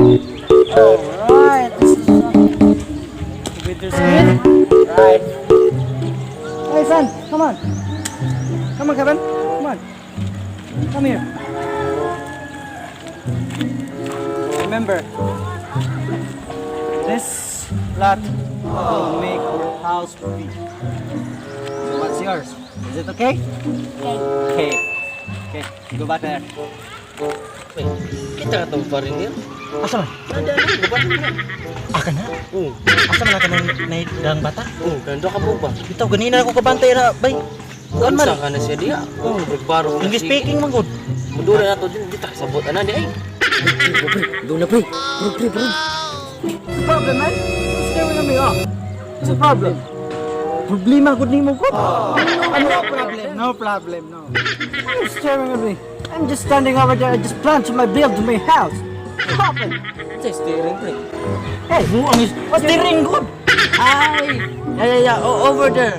Alright, this is the weather's good. Right. Hey, son, come on. Come on, Kevin. Come on. Come here. Remember, this lot will make your house big. So what's yours? Is it okay? Okay. Okay. Okay, go back there. Wait, kita ka tong foreigner? Asa man? Ada na, gubat na. Ah, kana? Oo. Asa man ka nang naidang bata? Oo, kando ka po ba? Bitaw ganina ako kabantay na, bay. Kuan man ka na siya diya. Oo, nagbaro na English sige. Speaking man gud. Mudura na to din, di ta kasabot ana di ay. Doon na, pre. Pre, pre, pre. What's the problem, man? You're staring at me off. What's the problem? Problema gud nimo gud. No problem. No problem, no. You're staring at me. I'm just standing over there. I just planned to my build to my house. What happened? Sa steering, pre. Hey, Ang steering gud. Ay! Yeah. Oh, over there.